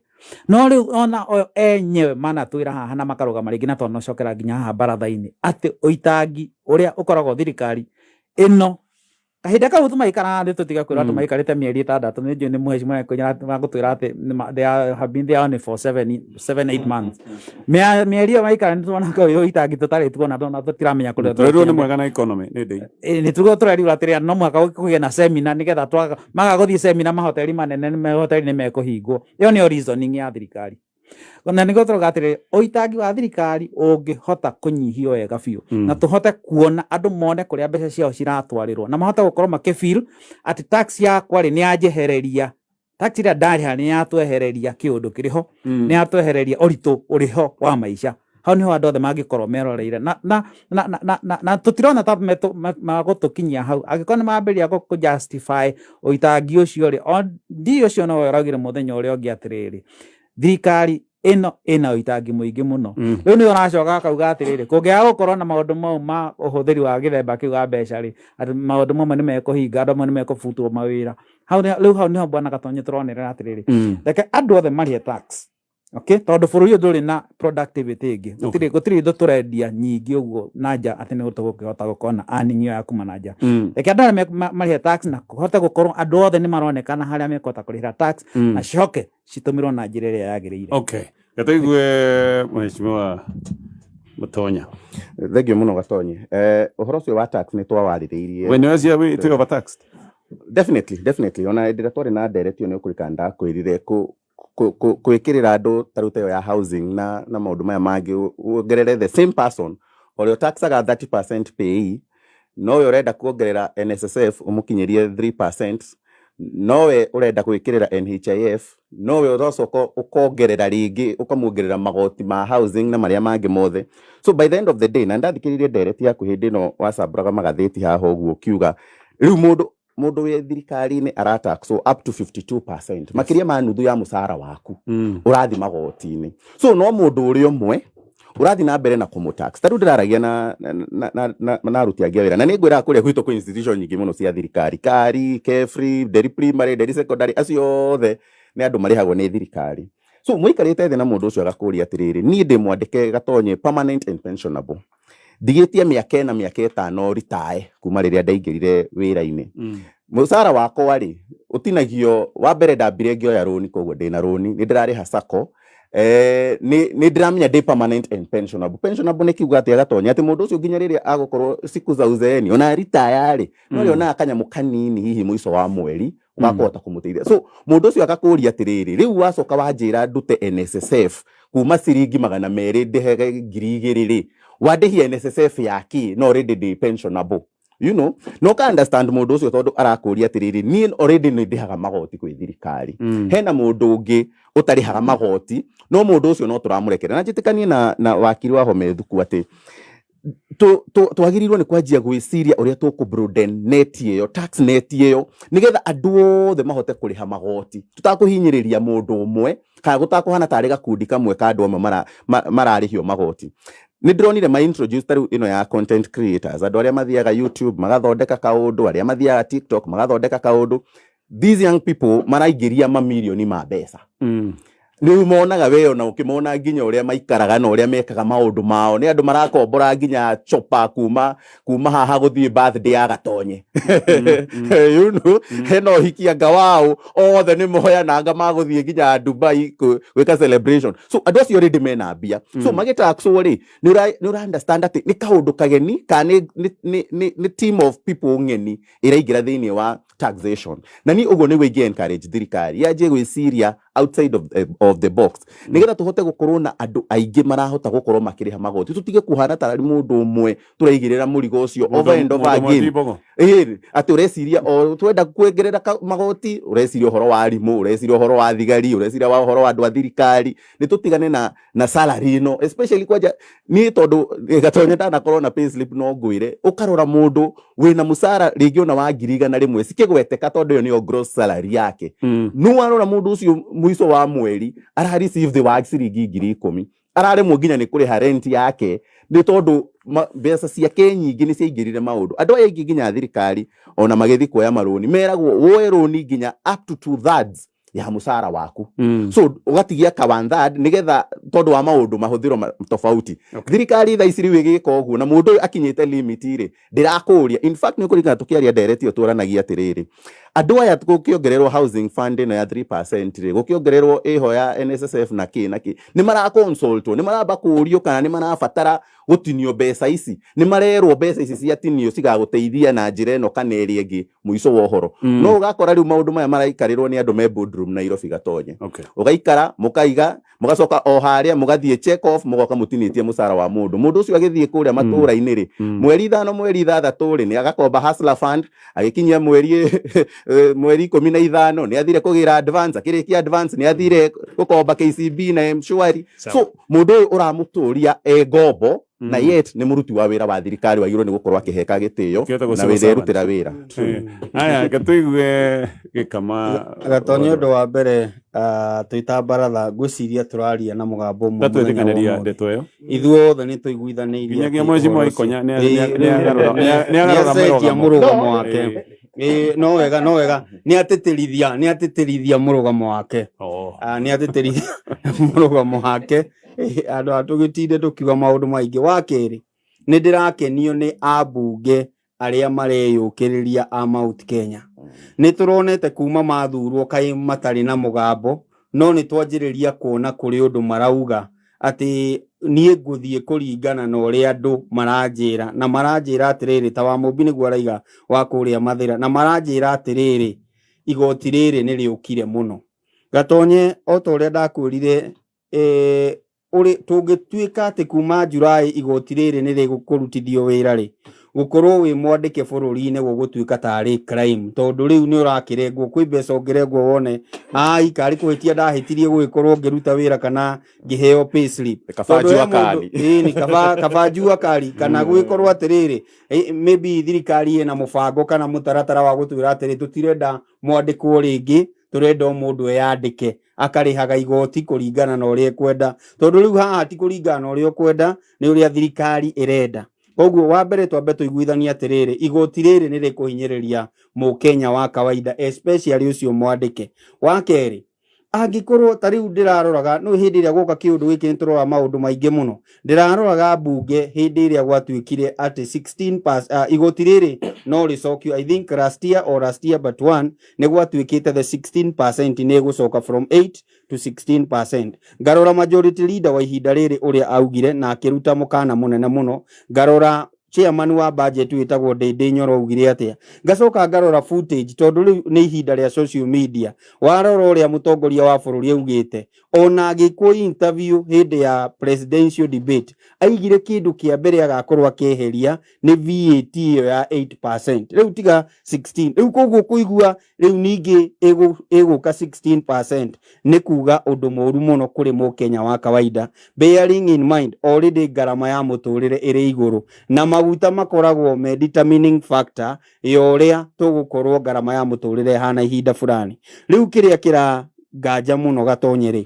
No rĩu ona o enyewe manatwĩra haha na makarũgama rĩngĩ na twanacokera nginya haha baratha-inĩ atĩ ũitangi ũrĩa ũkoragwo thirikari ĩno kahinda kau tũmaikaraga thĩ tũtiga kwĩrwo tũmaikarĩte mĩeri 6 nĩ njũĩ nĩ mheshimiwa magũtwĩra atĩ they have been there only for 7 8 months. Mĩeri ĩyo maikara nĩ tuonaga ũyũ ũitangi tũtarĩ tuona na tũtiramenya kũrĩa Tũrerirwo nĩ mwega na economy nĩ ndĩ. Nĩ tugo tũrerirwo atĩrĩ no mũhaka kũgĩe na seminar nĩgetha maga gũthiĩ seminar mahoteri manene mahoteri nĩ mekũhingwo. Ĩyo nĩyo reasoning ya thirikari na nĩguo tũrauga atĩrĩrĩ, ũitangi wa thirikari ũngĩhota kũnyihio wega biũ na tũhote kuona andũ mone kũrĩa mbeca ciao ciratwarĩrwo na mahote gũkorwo makĩ feel atĩ tax yakwa rĩ nĩ yanjehereria, tax ĩrĩa ndarĩha nĩ yatwehereria kĩũndũ kĩrĩ ho, nĩ yatwehereria ũritũ ũrĩ ho wa maica. Hau niho andũ othe mangĩkorwo meroreire na tũtirona ta magũtũkinyia hau angĩkorwo nĩ mambĩrĩria kũ justify ũitangi ũcio rĩ. Ndi ũcio nowe ũraugire mũthenya ũrĩa ũngĩ atĩrĩrĩ, thirikari ĩno ĩna ũitangi mũingĩ mũno. Rĩu nĩ ũracoka akauga atĩrĩrĩ, kũngĩaga gũkorwo na maũndũ mau ma ũhũthĩri wa gĩthemba kĩu wa mbeca rĩ, atĩ maũndũ mamwe nĩ mekũhinga, andũ amwe nĩ mekũbutwo mawĩra. Hau rĩu hau nĩho bwana Gatonye tũronerera atĩrĩrĩ, reke andũ othe marĩhe tax, okay, tondũ bũrũri ũyũ ndũrĩ na productivity ĩngĩ, gũtirĩ indo tũrendia nyingĩ ũguo na nja atĩ nĩ tũgũkĩhota gũkorwo na earning ĩyo ya kuma na nja. Reke andũ arĩa marĩhe tax na kũhote gũkorwo andũ othe nĩ maronekana harĩa mekũhota kũrĩhĩra tax na cicoke citũmĩrwo na njĩra ĩrĩa yagĩrĩire. Okay, gatuigue mheshimiwa Mutonya. Thengiũ mũno Gatonye. Ũhoro ũcio wa tax nĩ twawarĩrĩirie. We nĩ twĩ overtaxed? Definitely. Ona hĩndĩ ĩrĩa twarĩ na ndereti ĩyo nĩ ũkũririkana ndakwĩrire gwĩkĩrĩra andũ ta rĩu ta ĩyo ya housing na maũndũ maya mangĩ, wongerere the same person ũrĩa ũtaxaga 30% PAYE, nowe ũrenda kuongerera NSSF ũmũkinyĩrie 3%, nowe ũrenda gwĩkĩrĩra NHIF, nowe ũracoka ũkongerera rĩngĩ ũkamuongerera magoti ma housing na marĩa mangĩ mothe. So by the end of the day, na ndathikĩrĩirie ndereti yaku hĩndĩ ĩno wacambũraga magathĩti haha ũguo ũkiuga rĩu mũndũ wĩ thirikari-inĩ arataxwo up to 52%, makĩria ma nuthu ya mũcara waku ũrathi magoti-inĩ. So no mũndũ ũrĩa ũmwe ũrathi na mbere na kũmũtax. Ta rĩu ndĩraragia na aruti angĩ a wĩra na nĩ ngwĩraga kũrĩa gwitũ kwĩ institution nyingĩ mũno cia thirikari, KARI, KEFRI, Nderi Primary, Nderi Secondary, acio othe nĩ andũ marĩhagwo nĩ thirikari. So mũikarĩte thĩ na mũndũ ũcio agakũria atĩrĩrĩ, niĩ ndĩ mwandĩke Gatonye, permanent and pensionable, ndigĩtie mĩaka 4, mĩaka 5 ritae kuma rĩrĩa ndaingĩrire wĩra-inĩ. Mũcara wakwa rĩ ũtinagio wa mbere ndambire ngĩoya rũni, koguo ndĩna rũni, nĩ ndĩrarĩha sacco, nĩ ndĩramenya ndĩ permanent and pensionable. Pensionable nĩ kiuga atĩ Gatonya atĩ mũndũ ũcio nginya rĩrĩa agũkorwo siku za uzeeni ona ritaya rĩ no rĩonaga kanyamũ kanini hihi mũico wa mweri ũgakũhota kũmũteithia. So mũndũ ũcio agakũria atĩrĩrĩ, rĩu wacoka wanjĩra ndute NSSF kuma ciringi 200 ndĩhege 2000 rĩ, wandĩhia NSSF ya kĩ no already ndĩ pensionable? No ka understand mũndũ ũcio tondũ arakũria atĩrĩrĩ, niĩ already nĩ ndĩhaga magoti kwĩ thirikari. Hena mũndũ ũngĩ ũtarĩhaga magoti, no mũndũ ũcio no tũramũrekera. Na njĩtĩkanie na wakiri wa Home Thuku atĩ twagĩrĩirwo nĩ kwanjia gwĩciria ũrĩa tũkũ broaden net ĩyo, tax net ĩyo, nĩgetha andũ othe mahote kũrĩha magoti tũtakũhinyĩrĩria mũndũ ũmwe kana gũtakũhana tarĩ gakundi kamwe ka andũ amwe mararĩhio magoti. Nĩ ndĩronire ma introduce ta rĩu ĩno ya content creators, andũ arĩa mathiaga YouTube magathondeka kaũndũ, arĩa mathiaga TikTok magathondeka kaũndũ. These young people maraingĩria mamirioni ma mbeca. Rĩu monaga we ona ũkĩmona nginya ũrĩa maikaraga na ũrĩa mekaga maũndũ mao nĩ andũ marakombora nginya chopa kuma haha gũthiĩ birthday ya Gatonye, hena ũhiki anga wao othe nĩ moyananga magũthiĩ nginya Dubai gwĩka celebration. So andũ acio already mena mbia, so magĩtaxwo rĩ, nĩ ũra understand atĩ nĩ kaũndũ kageni kana nĩ team of people ng'eni ĩraingĩra thĩinĩ wa taxation. Na niĩ ũguo nĩguo ingĩ encourage thirikari yanjie gwĩciria outside of the box nĩgetha tũhote gũkorwo na andũ aingĩ marahota gũkorwo makĩrĩha magoti, tũtige kũhana tararĩ mũndũ ũmwe tũraigĩrĩra mũrigo ũcio over and over again. Ĩĩ, atĩ ũreciria o twenda kuongerera magoti, ũreciria ũhoro wa arimũ, ũreciria ũhoro wa thigari, ũreciria ũhoro wa andũ a thirikari. Nĩ tũtigane na salary ĩno, especially kwanja niĩ tondũ Gatonye ndanakorwo na payslip, no ngwĩre ũkarora mũndũ wĩna mũcara rĩngĩ ona wa 100,000 cikĩgweteka tondũ ĩyo nĩyo gross salary yake. No warora mũndũ ũcio mũico wa mweri ara receive thĩ wa ciringi 10,000, araremwo nginya nĩ kũrĩha rent yake nĩ tondũ mbeca ciake nyingĩ nĩ ciaingĩrire maũndũ. Andũ aya aingĩ nginya thirikari ona magĩthiĩ kuoya marũni meragwo woe rũni nginya up to 2/3. Ya mũcara waku. So ũgatigia ka one third nĩgetha tondũ wa maũndũ mahũthĩro tofauti. Thirikari thaa ici rĩu ĩgĩka ũguo na mũndũ ũyũ akinyĩte limit rĩ, ndĩrakũria. In fact, nĩ ũkũririkana tũkĩaria ndereti ĩyo twaranagia atĩrĩrĩ, andũ aya gũkĩongererwo housing fund ĩno ya 3% rĩ, gũkĩongererwo ĩho ya NSSF na kĩ na kĩ, nĩ maraconsultwo, nĩ maramba kũũrio kana nĩ marabatara gũtinio mbeca ici, nĩ marerwo mbeca ici ciatinio cigagũteithia na njĩra ĩno kana ĩrĩa ĩngĩ mũico wa ũhoro. No ũgakora rĩu maũndũ maya maraikarĩrwo nĩ andũ me boardroom Nairobi, Gatonye. Ũgaikara mũkaiga, mũgacoka o harĩa mũgathiĩ check off, mũgoka mũtinĩtie mũcara wa mũndũ. Mũndũ ũcio agĩthiĩ kũrĩa matũra-inĩ rĩ, 5 6 rĩ, nĩ agakomba Hustler Fund, agĩkinyia mweri 15 nĩ athire kũgĩra advance, akĩrĩkia advance nĩ athire gũkomba KCB na M-Shwari. So mũndũ ũyũ ũramũtũria e ngombo na yet nĩ mũruti wa wĩra wa thirikari wagĩrĩirwo nĩ gũkorwo akĩheka gĩtĩo Kĩhota na civil wĩra servant. erutĩra wĩra. Aya, gatũigue gĩkama. Gatonye, ũndũ wa mbere, twĩ ta baratha ngwĩciria tũraria na mũgambo ũmwe mũthenya wa Tatwĩtĩkanĩria ũmũthĩ. ndeto ĩyo. Ithuothe nĩ tũiguithanĩirie Nginyagia atĩ mheshimiwa ũhoro ũcio- Ikonya Ĩĩ, nĩagarũra nĩacenjia mũrũgamo. mũrũgamo wake. Ĩĩ, no wega, no wega, nĩ atĩtĩrithia mũrũgamo wake. Nĩ atĩtĩrithia mũrũgamo wake. Ĩĩ, andũ a tũgĩtinde tũkiuga maũndũ maingĩ. Wa kerĩ, nĩ ndĩrakenio nĩ ambunge arĩa mareyũkĩrĩria a Mount Kenya. Nĩ tũronete kuma mathurwo kaĩ matarĩ na mũgambo, no nĩ twanjĩrĩria kuona kũrĩ ũndũ marauga atĩ niĩ ngũthiĩ kũringana na ũrĩa andũ maranjĩra, na maranjĩra atĩrĩrĩ, ta wa Mũmbi nĩguo araiga wa kũrĩa Mathĩra, na maranjĩra atĩrĩrĩ, igoti rĩrĩ nĩ rĩũkire mũno. Gatonye, o ta ũrĩa ndakwĩrire, ũrĩ tũngĩtuĩka atĩ kuma July igoti rĩrĩ nĩ rĩgũkũrutithio wĩra rĩ, gũkorwo wĩ mwandĩke bũrũri-inĩ gũgũtuĩka tarĩ crime, tondũ rĩu nĩ ũrakĩrengwo kwĩ mbeca ũngĩrengwo wone ai karĩ kũhĩtia ndahĩtirie gũgĩkorwo ngĩruta wĩra kana ngĩheo pay slip. Kaba Tondũ he jua mũndũ- kali. Ĩĩ, nĩ kaba jua kali, kana gũgĩkorwo atĩrĩrĩ, maybe thirikari ĩna mũbango kana mũtaratara wa gũtwĩra atĩrĩ, tũtirenda mwandĩkwo rĩngĩ, tũrenda o mũndũ eyandĩke akarĩhaga igoti kũringana na ũrĩa ekwenda, tondũ rĩu haha ti kũringana na ũrĩa ũkwenda, nĩ ũrĩa thirikari ĩrenda. Koguo wa mbere twambe tũiguithanie atĩrĩrĩ, igoti rĩrĩ nĩ rĩkũhinyĩrĩria mũkenya wa kawaida, especially ũcio mwandĩke. Wa kerĩ, angĩkorwo ta rĩu ndĩraroraga no hĩndĩ ĩrĩa gwoka kĩũndũ gĩkĩ, nĩ tũroraga maũndũ maingĩ mũno. Ndĩraroraga mbunge hĩndĩ ĩrĩa gwatuĩkire atĩ 16 igoti rĩrĩ no rĩcokio, I think last year or last year but one, nĩ gwatuĩkĩte the 16% nĩ ĩgũcoka from 8 to 16%. Ngarora majority leader wa ihinda rĩrĩ ũrĩa augire na akĩruta mũkana mũnene mũno, ngarora chairman wa budget wĩtagwo Ndĩndĩ Nyoro augire atĩa, ngacoka ngarora footage, tondũ rĩu nĩ ihinda rĩa social media. Warora ũrĩa mũtongoria wa bũrũri augĩte ona agĩkwo interview hĩndĩ ya presidential debate, aigire kĩndũ kĩa mbere agakorwo akĩeheria nĩ VAT ĩyo ya 8%, rĩu tiga 16. Rĩu koguo kũigua rĩu ningĩ ĩgũka 16% nĩ kuga ũndũ mũru mũno kũrĩ mũkenya wa kawaida, bearing in mind already ngarama ya mũtũrĩre ĩrĩ igũrũ na maguta makoragwo me determining factor ya ũrĩa tũgũkorwo ngarama ya mũtũrĩre ĩhana ihinda fulani. Rĩu kĩrĩa kĩranganja mũno, Gatonye, rĩ,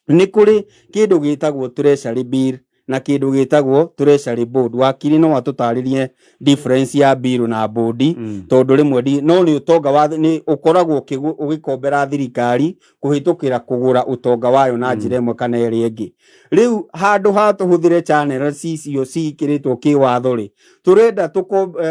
nĩ kũrĩ kĩndũ gĩtagwo treasury bill na kĩndũ gĩtagwo treasury board. Wakiri no atũtarĩrie difference ya bill na board, tondũ rĩmwe no nĩ ũtonga wa nĩ ũkoragwo ũgĩkombera thirikari kũhĩtũkĩra kũgũra ũtonga wayo na njĩra ĩmwe kana ĩrĩa ĩngĩ. Rĩu handũ ha tũhũthĩre channel icio ciĩkĩrĩtwo kĩwatho rĩ, tũrenda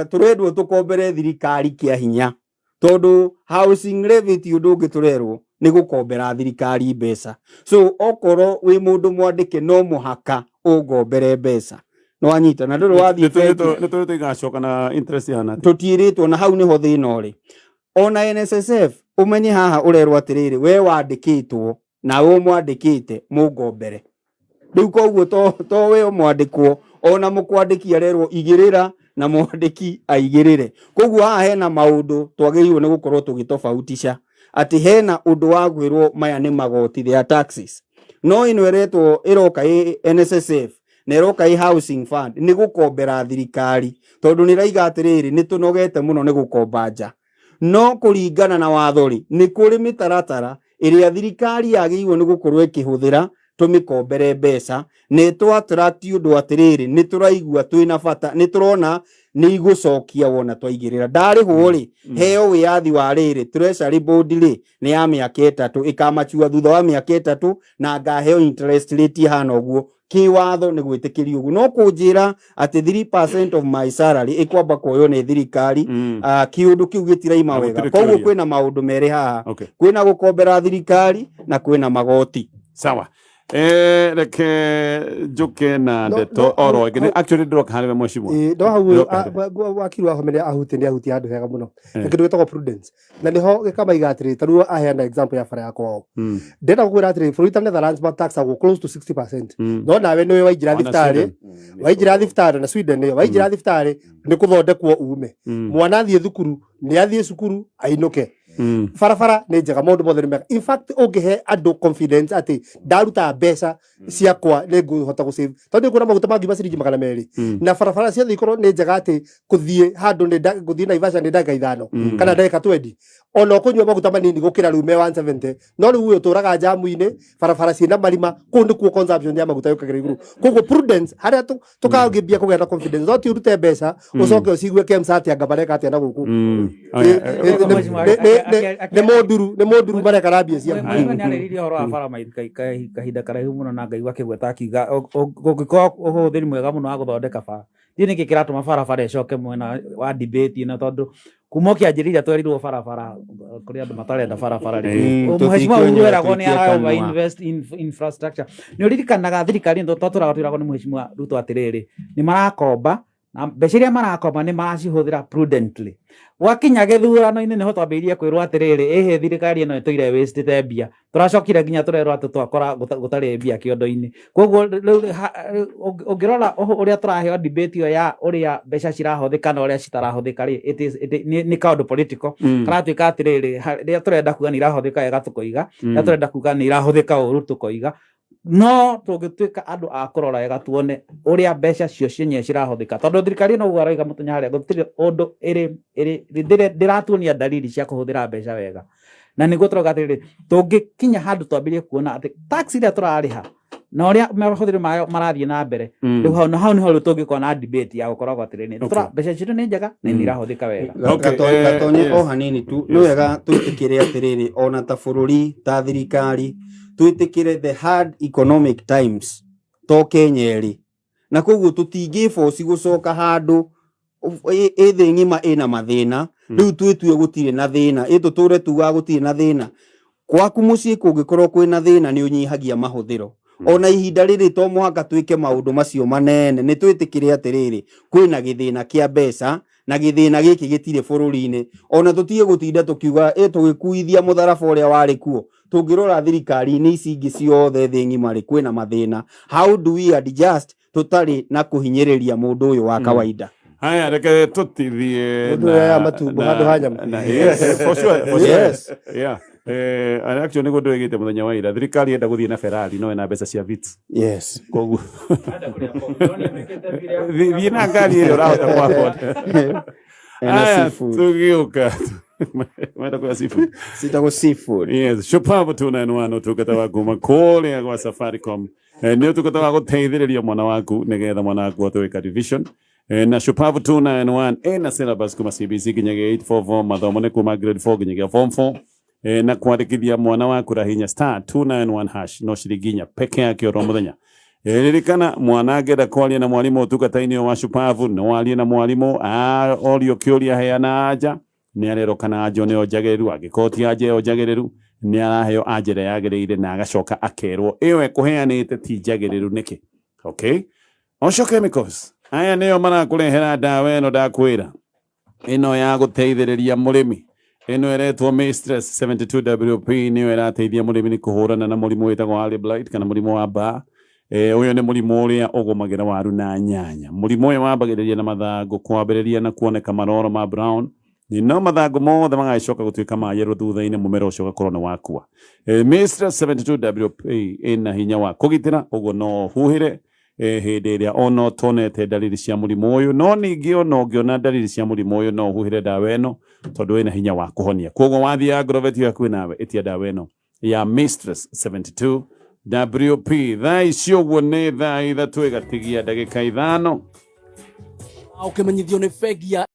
tũrendwo tũkombere thirikari kĩa hinya, tondũ housing levy ti ũndũ ũngĩ tũrerwo nĩ gũkombera thirikari mbeca. So okorwo wĩ mũndũ mwandĩke no mũhaka ũngombere mbeca, nĩwanyita? Na ndũrĩ wathiĩ bengi. Nĩ tũrĩ igacoka na interest ihana atĩa? Tũtiĩrĩtwo, na hau nĩho thĩna ũrĩ. Ona NSSF, ũmenye haha ũrerwo atĩrĩrĩ, we wandĩkĩtwo nawe ũmwandĩkĩte mũngombere. Rĩu koguo to we ũmwandĩkwo, ona mũkwandĩki arerwo igĩrĩra na mwandĩki aigĩrĩre. Koguo haha hena maũndũ twagĩrĩirwo nĩ gũkorwo tũgĩtofautisha atĩ hena ũndũ wa kwĩrwo maya nĩ magoti, they are taxes, no ĩno ĩretwo ĩroka ĩ NSSF na ĩroka ĩ housing fund nĩ gũkombera thirikari, tondũ nĩ ĩraiga atĩrĩrĩ, nĩ tũnogete mũno nĩ gũkomba nja. No kũringana na watho rĩ, nĩ kũrĩ mĩtaratara ĩrĩa thirikari yagĩrĩirwo nĩ gũkorwo ĩkĩhũthĩra. Tũmĩkombere mbeca na ĩtũ attract ũndũ atĩrĩrĩ, nĩ tũraigua twĩna bata, nĩ tũrona nĩ igũcokia wona twaigĩrĩra. Ndarĩhwo rĩ, heo wĩyathi wa rĩrĩ, treasury board rĩ, nĩ ya mĩaka 3, ĩkamachua thutha wa mĩaka 3, na ngaheo interest rate ĩhana ũguo. Kĩwatho nĩ gwĩtĩkĩrio ũguo, no kũnjĩra atĩ 3% of my salary ĩkwamba kuoywo nĩ thirikari, kĩũndũ kĩu gĩtiraima Na wega. gũtirĩ Koguo kĩũria. Kwĩna maũndũ merĩ haha. Kwĩna gũkombera thirikari na kwĩna magoti. Sawa, reke njuke na ndeto oro ĩngĩ. Actually ndĩroka harĩ we, mheshimiwa. Ĩĩ, no hau Ndĩroka harĩ we. Wakiri wa Home ahutia nĩ ahutia handũ hega mũno, na kĩndũ gĩtagwo prudence, na nĩho gĩkamaiga atĩrĩ, ta rĩu aheana example ya bara ya kwao. Ndĩrenda gũkwĩra atĩrĩ, bũrũri ta Netherlands mataxagwo close to 60%. No nawe nĩwe waingĩra Ona thibitarĩ, Sweden. Waingĩra thibitarĩ na Sweden ĩyo, waingĩra thibitarĩ nĩ kũthondekwo ume. Mwana athiĩ thukuru nĩ athiĩ cukuru ainũke. Barabara nĩ njega, maũndũ mothe nĩ mega. In fact, ũngĩhe andũ confidence atĩ ndaruta mbeca ciakwa nĩ ngũhota gũ save, tondũ nĩ kuona maguta mangiuma ciringi 200, na barabara ciothe ikorwo nĩ njega atĩ kũthiĩ handũ nĩ gũthiĩ Naivasha nĩ ndagĩka 5 kana ndagĩka 20, ona ũkũnyua maguta manini gũkĩra rĩu me 170. No rĩu ũyũ ũtũraga jamu-inĩ, barabara ciĩna marima, kũu nĩkuo consumption ya maguta yũkagĩra igũrũ. Koguo prudence harĩa tũkangĩmbia kũgĩa na confidence, no ti ũrute mbeca ũcoke ũcigue KEMSA atĩa anga mareka atĩa na gũkũ. Aya, Nĩ mũnduru mareka na mbia ciaku. Mheshimiwa nĩ arĩrĩirie ũhoro wa bara kahinda karaihu mũno, na ngaigua akĩgweta akiuga kũngĩkorwo ũhũthĩri mwega mũno wa gũthondeka bara, ndiũĩ nĩkĩ kĩratũma barabara ĩcoke mwena wa debate ĩno, tondũ kuma ũkĩanjĩrĩria twerirwo barabara, kũrĩ andũ matarenda barabara rĩ. Mheshimiwa Uhuru Tũtikũnyua, eragwo nĩ ara tũtikanua. over invest in infrastructure. Nĩ ũririkanaga thirikari ĩno twatũraga twĩragwo nĩ Mheshimiwa Ruto atĩrĩrĩ, nĩ marakomba na mbeca iria marakomba nĩ maracihũthĩra prudently. Gwakinya gĩthurano-inĩ nĩho twambĩrĩirie kwĩrwo atĩrĩrĩ, ĩhĩ, thirikari ĩno ĩtũire wastĩte mbia. Tũracokire nginya tũrerwo atĩ twakora gũtarĩ mbia kĩondo-inĩ. Koguo rĩu ũngĩrora ũrĩa tũraheo debate ĩyo ya ũrĩa mbeca cirahũthĩka na ũrĩa citarahũthĩka rĩ, it is, it, nĩ kaũndũ political karatuĩka atĩrĩrĩ, rĩrĩa tũrenda kuga nĩ irahũthĩka wega tũkoiga, rĩrĩa tũrenda kuga nĩ irahũthĩka ũru tũkoiga. No tũngĩtuĩka andũ a kũrora wega tuone ũrĩa mbeca cio cienyewe cirahũthĩka, tondũ thirikari ĩno ũguo aroiga mũthenya harĩa gũtirĩ ũndũ ĩrĩ ĩrĩ ndĩratuonia dalili cia kũhũthĩra mbeca wega. Na nĩguo tũrauga atĩrĩrĩ, tũngĩkinya handũ twambĩrĩrie kuona atĩ tax iria tũrarĩha na ũrĩa mahũthĩro mayo marathiĩ na mbere, rĩu hau hau nĩho rĩu tũngĩkorwo na debate ya gũkoragwo atĩrĩrĩ, mbeca citũ nĩ njega na nĩ irahũthĩka wega. Okay, Gatonye, yes. o hanini tu, nĩ wega twĩtĩkĩre atĩrĩrĩ, ona ta bũrũri, ta thirikari, twĩtĩkĩre the hard economic times to Kenya ĩrĩ na koguo tũtingĩboci gũcoka handũ ĩ thĩ ng'ima ĩna mathĩna. Rĩu twĩtue gũtirĩ na thĩna, ĩ tũtũre tugaga gũtirĩ na thĩna. Gwaku mũciĩ kũngĩkorwo kwĩna thĩna, nĩ ũnyihagia mahũthĩro. Ona ihinda rĩrĩ to mũhaka twĩke maũndũ macio manene. Nĩ twĩtĩkĩre atĩrĩrĩ, kwĩna gĩthĩna kĩa mbeca na gĩthĩna gĩkĩ gĩtirĩ bũrũri-inĩ. Ona tũtige gũtinda tũkiuga ĩ tũgĩkuithia mũtharaba ũrĩa warĩ kuo. Tũngĩrora thirikari-inĩ ici ingĩ ciothe thĩ ng'ima rĩ, kwĩna mathĩna. How do we adjust tũtarĩ na kũhinyĩrĩria mũndũ ũyũ wa kawaida? Haya, reke tutithie. Mũndũ ũrĩa ya matumbo handũ ha nyama. Na, yes, for sure, for sure. Yeah. And actually nĩguo ndĩrĩgĩte mũthenya wa ira, thirikari enda gũthiĩ na Ferrari no ĩna mbeca cia Vitz. Koguo thiĩ na ngari ĩrĩa ũrahota ku afford. Ena Aya, seafood. tũgĩũka menda kũrĩa seafood. Citagwo seafood. Yes, Shupavu 291, ũtungata wa kuma kũrĩa gwa Safaricom. Nĩ ũtungata wa gũteithĩrĩria mwana waku nĩgetha mwana waku ahote gwĩka revision. Na Shupavu 291 ĩna syllabus kuma CBC nginyagia 844, mathomo nĩ kuma grade 4 nginyagia form 4. Na kwandĩkithia mwana waku rahinya *291# no ciringi 4 peke yake oro mũthenya. Ririkana mwana angĩenda kwaria na mwarimũ ũtungata-inĩ ũyũ wa Shupavu, no warie na mwarimũ, orio kĩũria heana anja, nĩ arerwo kana anja nĩyo njagĩrĩru. Angĩkorwo ti anja ĩyo njagĩrĩru, nĩ araheo anja ĩrĩa yagĩrĩire na agacoka akerwo ĩyo ekũheanĩte ti njagĩrĩru nĩkĩ. Okay, Osho Chemicals aya nĩo marakũrehera ndawa ĩno ndakwĩra, ĩno ya gũteithĩrĩria mũrĩmi, ĩno ĩretwo Mistress 72 WP. Nĩyo ĩrateithia mũrĩmi nĩ kũhũrana na mũrimũ wĩtagwo early blight kana mũrimũ wa mbaa. Ũyũ nĩ mũrimũ ũrĩa ũgũmagĩra waru na nyanya. Mũrimũ ũyũ wambagĩrĩria na mathangũ kwambĩrĩria na kuoneka maroro ma brown, no mathangũ mothe magagĩcoka gũtuĩka ma yellow thutha-inĩ, mũmera ũcio ũgakorwo nĩ wakua. Mistress 72 WP ĩna hinya wa kũgitĩra, ũguo no huhĩre hĩndĩ ĩrĩa ona ũtonete ndariri cia mũrimũ ũyũ. No ningĩ ona ũngĩona ndariri cia mũrimũ ũyũ, no ũhuhĩre ndawa ĩno tondũ ĩna hinya wa kũhonia. Koguo wathiĩ agrovet ĩyo hakuhĩ nawe, ĩtia ndawa ĩno ya Mistress 72 WP. Thaa ici ũguo nĩ thaa 3 ĩgatigia ndagĩka 5. Ũkĩmenyithio nĩ bengi ya